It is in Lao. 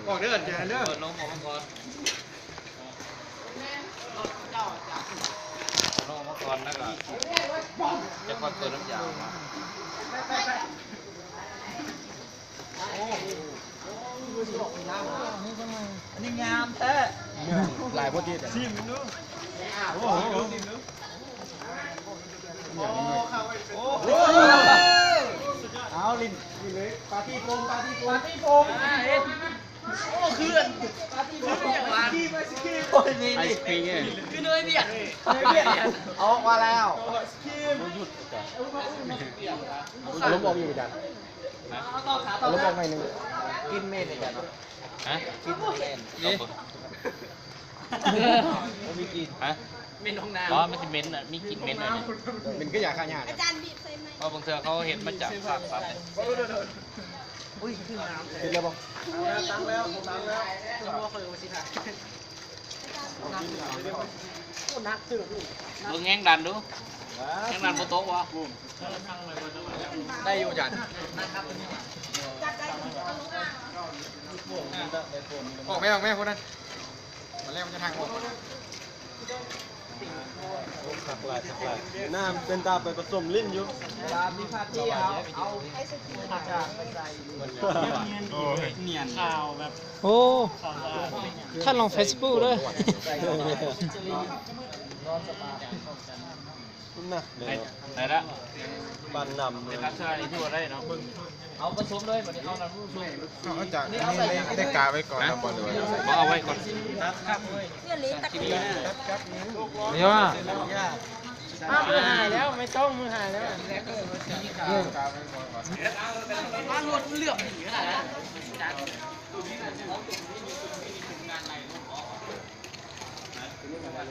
ອອກເດີ ແຈເດີ ເປີດນົມອອກມາກ່ອນ ເປີດນົມອອກມາກ່ອນ ແລ້ວກໍຈະຄ່ອຍເປີດນ້ຳຢາອອກມາ. ອັນນີ້ງາມແທ້ ຫຼາຍບໍ່ຕິດ ຊີມເບິ່ງດູ ໂອ້ໂຫ ເອົາຫຼິ້ນຢູ່ເລີຍ ປາຕີ້ໂປ່ງ ປາຕີ້ໂປ່ງ ປາຕີ້ໂປ່ງ ໂອ້ ຄືອັນ ປາຕີ້ໂປ່ງ ໄອສະຄຣີມ ໂອ້ຍ ນີ້ ໄອສະຄຣີມ ຄືເນີຍວຽດ ເນີຍວຽດ ອອກມາແລ້ວ ໄອສະຄຣີມ ອາລົມອອກຢູ່ອາຈານ ອາລົມອອກໜ້ອຍໜຶ່ງ ກິ່ນເໝັນອາຈານເນາະ ຮະ ກິ່ນເໝັນ ເອີ ບໍ່ມີກິ່ນ ຮະ ເໝັນຫ້ອງນ້ຳ ບໍ່ ມັນຊິເໝັນນະ ມີກິ່ນເໝັນໜ້ອຍໜຶ່ງ ເໝັນຄືຢາຂ້າຫຍ້າ ອາຈານບີບໃສ່ໄໝ ເພາະບາງເທື່ອເຂົາເຮັດມາຈາກຊາກສັດ ອຸ້ຍ ຄືງາມແທ້ ເຮັດແລ້ວບໍ່? ຕັ້ງແລ້ວ ຕັ້ງແລ້ວ ໂອ້ ໜັກເຕີບ ເບິ່ງແຮງດັນດູ ແຮງດັນບໍ່ຕົກບໍ່? ໄດ້ຢູ່ອາຈານ ອອກແມ່ ອອກແມ່ ພວກນັ້ນ ມາແລ້ວ ມັນຈະທາງອອກ ຄັກຫຼາຍ ຄັກຫຼາຍ ນ້ຳເປັນຕາໄປປະສົມຫຼິ້ນຢູ່ ເວລາມີພາທີເອົາ ເອົາໄອສະຄຣີມມາຈາກ ໂອ້ຍ ນຽນ ໂອ້ ທ່ານລອງເຟສບຸກເດີ ນະ ໄດ້ ໄດ້ລະ ປັນນຳເລີຍ ເອົາປະສົມເລີຍ ບັດນີ້ເອົານຳ ເອົາຈາກນີ້ໄດ້ກາໄວ້ກ່ອນນະ ບໍ່ ຫຼືວ່າ ບໍ່ ເອົາໄວ້ກ່ອນ ຕັດຄັບເລີຍ ຕັດຄັບນີ້ ເດວ່າ ອ້າວ ມືຫາຍແລ້ວ ໄມ່ຕ້ອງ ມືຫາຍແລ້ວ ມາລົດເຫຼືອບດີຂະໜາດນັ້ນ